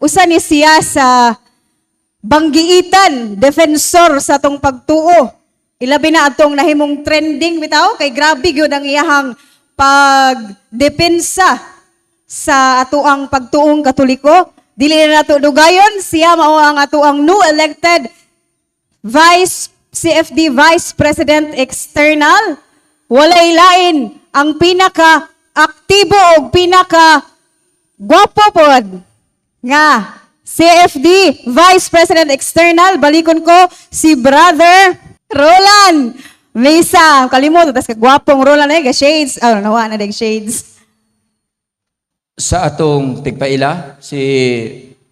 Usa ni siya sa banggiitan, defensor sa atong pagtuo. Ilabi na atong nahimong trending bitaw kay grabe gyud ang iyahang pagdepensa sa atoang pagtuong Katoliko. Dili na nato dugayon, siya mao ang atoang new elected Vice CFD Vice President External. Walay lain ang pinaka aktibo og pinaka gwapo pod nga CFD Vice President External. Balikon ko si Brother Roland Mesa. Kalimot tas kagwapong Roland eh, ga shades. Oh, nawa na ding shades. Sa atong tigpaila, si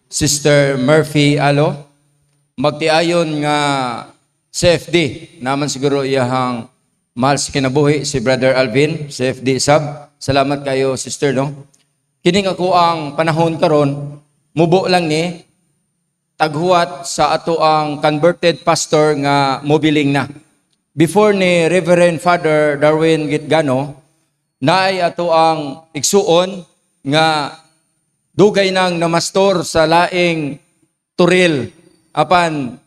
Sister Murphy Alo, magtiayon nga CFD, naman siguro iyahang mahal sa kinabuhi, si Brother Alvin, CFD sub. Salamat kayo, Sister, no? Kining ako ang panahon karon, mubo lang ni, taghuwat sa ato ang converted pastor nga mobiling na. Before ni Reverend Father Darwin Gitgano, naay ato ang igsuon nga dugay nang namastor sa laing turil, apan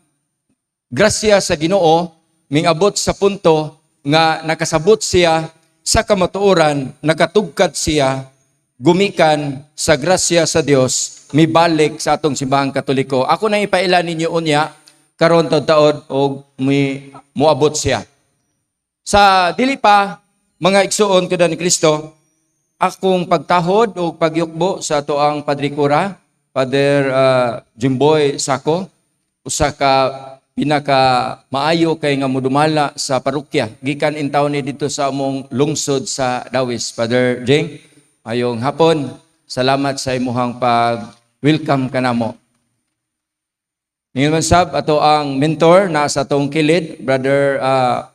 grasya sa Ginoo, mingabot sa punto nga nakasabot siya sa kamatuoran, nakatugkad siya gumikan sa grasya sa Dios, mibalik sa atong Simbahang Katoliko. Ako nang ipaila ninyo unya karon taod og mi moabot siya. Sa dili pa, mga igsuon ko ni Kristo, akong pagtahod o pagyukbo sa ato ang Padre Kura, Father Jimboy Sako, usa ka pinaka maayo kay nga mudumala sa parokya. Gikan in taon ni dito sa among lungsod sa Dawis. Father Jing, ayong hapon. Salamat sa imuhang pag welcome kanamo. Ngayon man sab ato ang mentor na sa atong kilid, Brother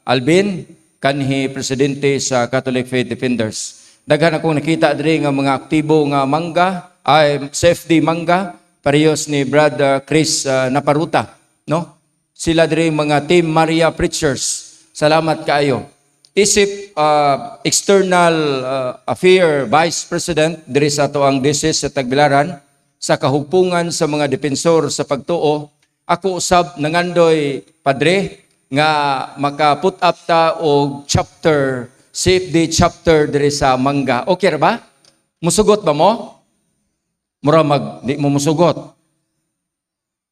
Alvin, kanhi presidente sa Catholic Faith Defenders. Daghan akong nakita diri nga mga aktibo nga mangga, ay CFD mangga, parehas ni Brother Chris Naparuta, no? Sila diri mga Team Maria Preachers. Salamat kaayo. Isip external affair vice president diri sa ato ang diocese sa Tagbilaran sa kahugpungan sa mga depensor sa pagtuo, ako usab nangandoy, padre, nga maka-put up ta og chapter, CFD chapter diri sa Mangga. Okay ra ba? Musugot ba mo? Mura mag di mo musugot.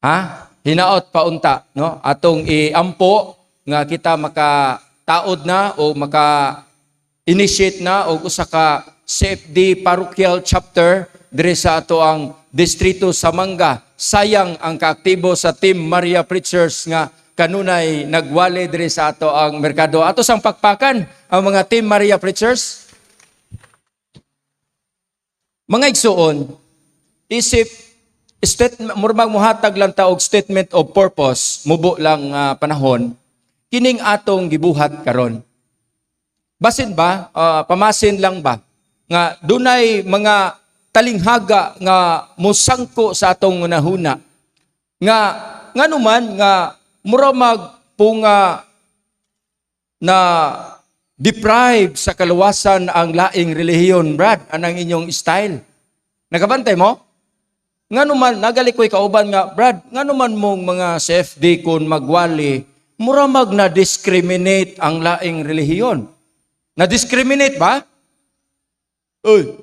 Ha? Hinaot pa unta, no? Atong iampo nga kita maka taod na o maka initiate na og usa ka CFD parochial chapter diri sa ato ang distrito sa Mangga. Sayang ang kaaktibo sa Team Maria Preachers nga kanunay nagwali diri sa ato ang merkado. Ato sang pakpakan ang mga Team Maria Preachers. Mga igsuon, isip statement, murag muhatag lang ta og statement of purpose, mubo lang panahon kining atong gibuhat karon. Basin ba, pamasin lang ba nga dunay mga talinghaga nga musangko sa atong nahuna nga nganuman nga mura magpunga na deprive sa kaluwasan ang laing relihiyon, Brad, anang inyong style? Nakabantay mo? Nga naman, nagali ko'y kauban nga, "Brad, nga naman mong mga CFD kung magwali, mura mag na-discriminate ang laing relihiyon." Na-discriminate ba? Uy.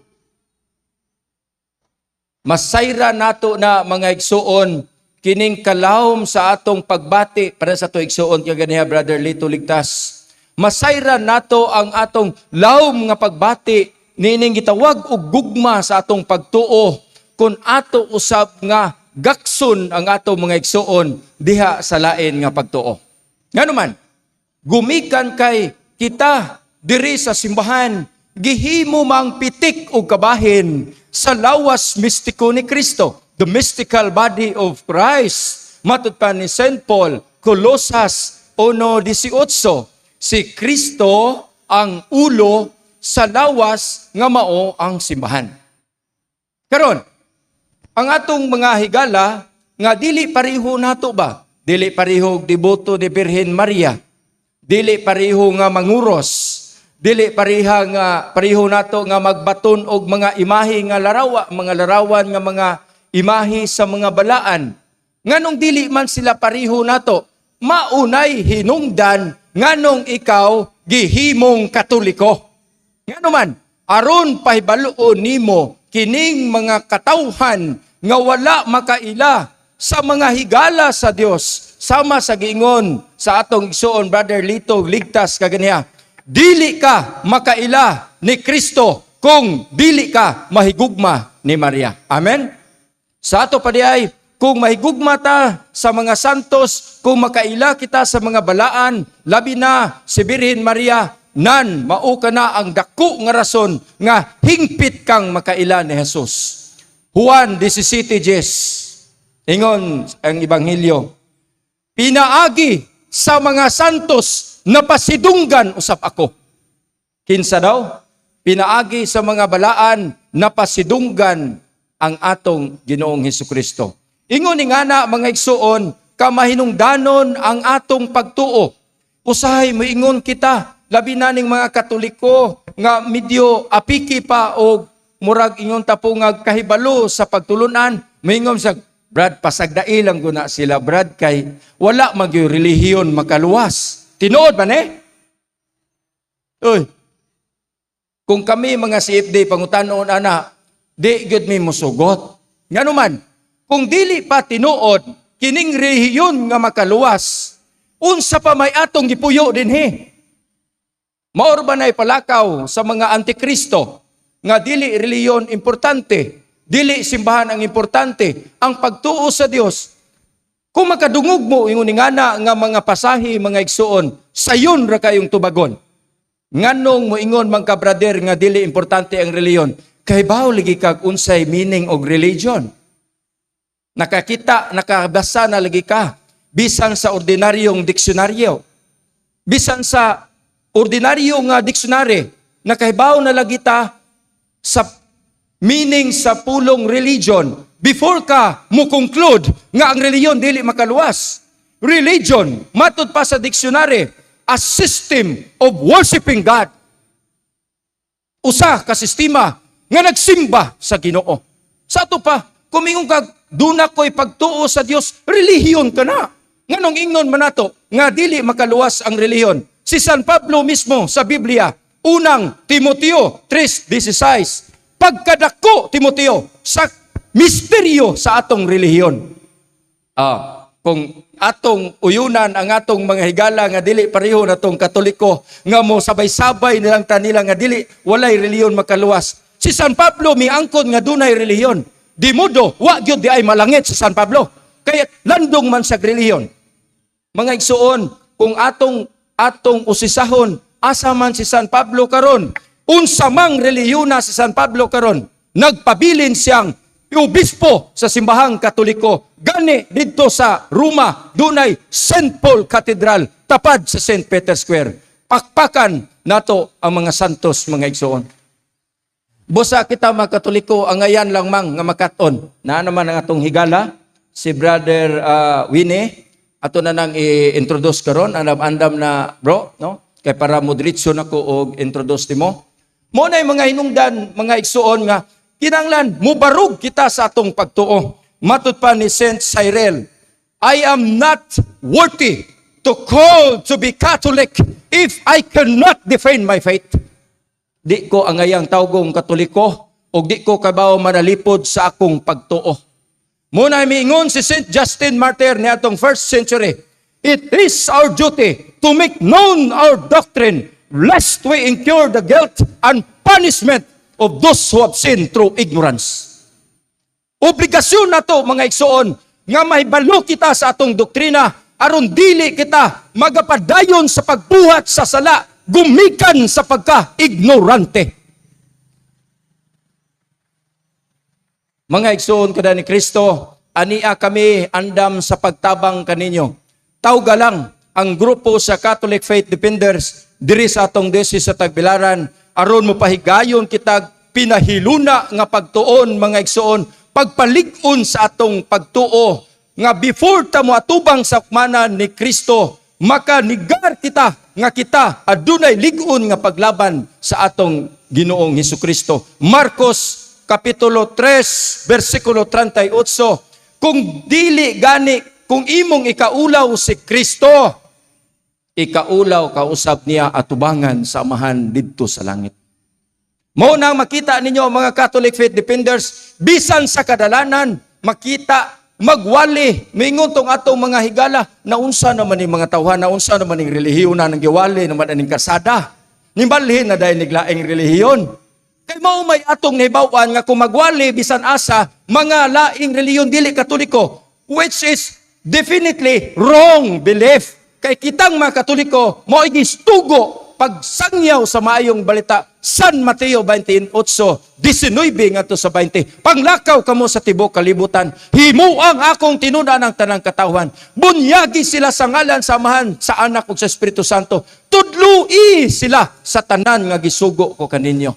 Masayra nato na, mga igsuon, kining kalawom sa atong pagbati para sa ato igsuon kay ganiha, Brother Lito Ligtas. Masayra nato ang atong lawom nga pagbati niining gitawag og gugma sa atong pagtuo kung ato usab nga gakson ang ato mga igsuon diha sa lain nga pagtuo. Ngano man, gumikan kay kita diri sa simbahan gihimo mang pitik og kabahin sa lawas mistiko ni Kristo, the mystical body of Christ. Matud pa ni St. Paul, Colosas 1:18, si Kristo ang ulo sa lawas nga mao ang simbahan. Karon, ang atong mga higala nga dili pareho nato ba? Dili pareho og deboto ni Birhen Maria. Dili pareho nga manguros. Dili pareha nga pareho nato nga magbaton og mga imahe nga larawa, mga larawan nga mga imahe sa mga balaan. Nganong dili man sila pariho nato? Maunay hinungdan nganong ikaw gihimong Katoliko. Ngano man, aron pahibaluon nimo kining mga katawhan nga wala makaila sa mga higala sa Dios, sama sa giingon sa atong igsuon Brother Lito Ligtas kaganiha, dili ka makaila ni Kristo kung dili ka mahigugma ni Maria. Amen. Sa ato pa diay, kung mahigugma ta sa mga santos, kung makaila kita sa mga balaan, labi na si Birhen Maria, nan mao ka na ang dako nga rason nga hingpit kang makaila ni Jesus. Juan 17:10. Ingon ang Ebanghelyo, "Pinaagi sa mga santos na pasidunggan usab ako." Kinsa daw? Pinaagi sa mga balaan na pasidunggan ang atong Ginoong Hesukristo. Ingon ni ngana, mga igsuon, kamahinungdanon ang atong pagtuo. Usahay moingon kita, labi na ning mga Katoliko nga medyo apiki pa o murag ingon ta po nga kahibalo sa pagtulunan, moingon sa, "Brad, pasagdai lang guna sila, Brad, kay wala magyud relihiyon makaluwas." Tinuod ba ne? Uy, kung kami mga CFD pangutanon ana, di gyud mi musugot. Ngano man, kung dili pa tinuod kining relihiyon nga makaluwas, unsa pa may atong gipuyo dinhi? Maor ba na'y palakaw sa mga antikristo nga dili relihiyon importante, dili simbahan ang importante, ang pagtuo sa Dios? Kung makadungog mo ingon ngana nga mga pasahe, mga igsuon, sayon ra kayong tubagon. Nganong moingon man ka, brother, nga dili importante ang relihiyon? Kay baw lagi kag unsay meaning og religion. Nakakita, nakabasa na lagi ka bisan sa ordinaryong diksyonaryo. Bisan sa ordinaryo nga dictionary, nakahibaw na lagi ta sa meaning sa pulong religion before ka mo conclude nga ang relihiyon dili makaluwas. Religion, matud pa sa dictionary, a system of worshiping God. Usa ka sistema nga nagsimba sa Ginoo. Sa ato pa, kung mingon kag duna ko'y pagtuo sa Dios, relihiyon ka na. Nganong ingnon man nato nga dili makaluwas ang relihiyon? Si San Pablo mismo sa Biblia, Unang Timoteo 3:16, "Pagkadako, Timoteo, sa misteryo sa atong relihiyon." Kung atong uyunan ang atong mga higala nga dili pareho natong Katoliko nga mo sabay-sabay nilang tanila nga dili walay relihiyon makaluwas. Si San Pablo miangkon nga dunay relihiyon. Di modo, wa gyud di ay malangit si San Pablo. Kaya landong man sa relihiyon. Mga igsuon, kung atong atong usisahon, asa man si San Pablo karon? Unsa mang relihiyon na si San Pablo karon? Nagpabilin siyang obispo sa simbahang Katoliko. Gani didto sa Roma, dunay St. Paul Cathedral tapad sa St. Peter Square. Pakpakan nato ang mga santos, mga igsuon. Busa kita mga Katoliko, angayan lang mang nga makaton. Na naman ang atong higala, si Brother Winnie, ato na nang i-introduce karon, andam-andam na, bro, no? Kay para mo diretso na ko og introduce nimo. Mo na mga hinungdan, mga igsuon, nga kinanglan mubarog kita sa atong pagtuo. Matud pa ni Saint Cyril, "I am not worthy to call to be Catholic if I cannot defend my faith." Di ko angayang tawgong Katoliko og di ko kabaw manalipod sa akong pagtuo. Muna miingon si Saint Justin Martyr niadtong first century, "It is our duty to make known our doctrine lest we incur the guilt and punishment of those who have sinned through ignorance." Obligasyon nato, mga igsuon, nga mahibalo kita sa atong doktrina aron dili kita magapadayon sa pagbuhat sa sala gumikan sa pagka-ignorante. Mga igsuon kada ni Kristo, ania kami andam sa pagtabang kaninyo. Tawga lang ang grupo sa Catholic Faith Defenders diri sa atong diocese sa Tagbilaran aron mo pahigayon kitag pinahiluna nga pagtuon, mga igsuon, pagpalig-on sa atong pagtuo nga before ta mo atubang sa hukmanan ni Kristo, makanigar kita nga kita adunay lig-on nga paglaban sa atong Ginoong Hesukristo. Marcos Kapitulo 3, versikulo 38, kung dili gani, kung imong ikaulaw si Kristo, ikaulaw kausab niya atubangan sa Amahan didto sa langit. Mao nang makita ninyo, mga Catholic Faith Defenders, bisan sa kadalanan, makita magwali, mingon tong atong mga higala, naunsa naman ni mga tawhan, naunsa naman ning relihiyon na nang giwali naman aning kasada. Nibalhin na dahil niglaing relihiyon. Kay mao may atong nahibaw-an nga kung magwali bisan asa mga laing relihiyon dili Katoliko, which is definitely wrong belief. Kay kitang mga Katoliko mao gistugo pagsangyaw sa maayong balita, San Mateo 28, 19 ngadto sa 20. Panglakaw kamo sa tibuok kalibutan, himuang akong tinud-an ang tanang katawhan. Bunyagi sila sa ngalan sa Amahan, sa Anak ug sa Espiritu Santo. Tudloi sila sa tanan nga gisugo ko kaninyo.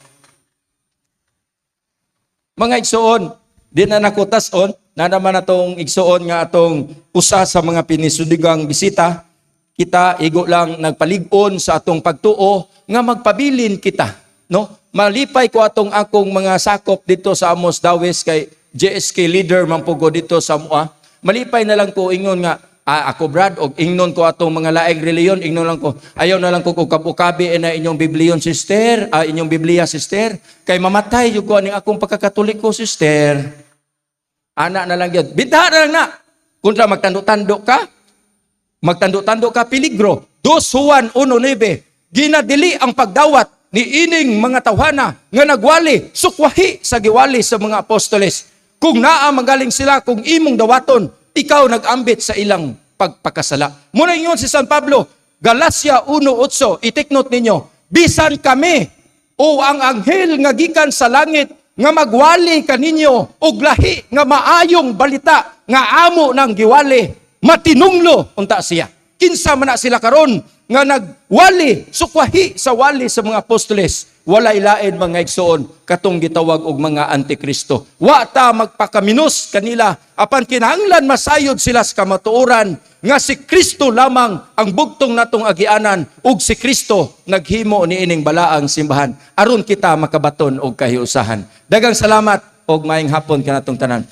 Mga igsuon, di na nako tas-on, na naman atong igsuon nga atong usa sa mga pinisudigang bisita, kita igo lang nagpalig-on sa atong pagtuo nga magpabilin kita, no? Malipay ko atong akong mga sakop dito sa Amos Dawes kay JSK leader man po ko dito sa Mua. Malipay na lang ko ingon nga ako brad og ingnon ko atong mga laing reliyon, ingnon lang ko, ayaw na lang ko kung kabukabi na inyong Bibliyon, sister, inyong Biblia, sister, kay mamatay jud ko aning akong pagkakatoliko, sister. Ana na lang yun. Bintaha na lang na. Kontra magtando-tando ka, magtando-tando ka, peligro. 2 Juan 1:9, ginadili ang pagdawat ni ining mga tawhana nga nagwali, sukwahi sa giwali sa mga apostoles. Kung naa magaling sila, kung imong dawaton, ikaw nag-ambit sa ilang pagpakasala. Muna ingon si San Pablo, Galacia 1:8, i-take note ninyo, bisan kami o ang anghel nga gikan sa langit nga magwali kaninyo og lahi nga maayong balita nga amo nang giwali, matinunglo unta siya. Kinsa man na sila karon nga nagwali, sukwahi sa wali sa mga apostoles? Walay lain, mga igsoon, katong gitawag og mga antikristo. Wa ta magpakaminos kanila, apan kinahanglan masayod sila sa kamatuoran nga si Kristo lamang ang bugtong natong agianan ug si Kristo naghimo niining balaang simbahan aron kita makabaton og kahiusahan. Daghang salamat og maayong hapon kanatong tanan.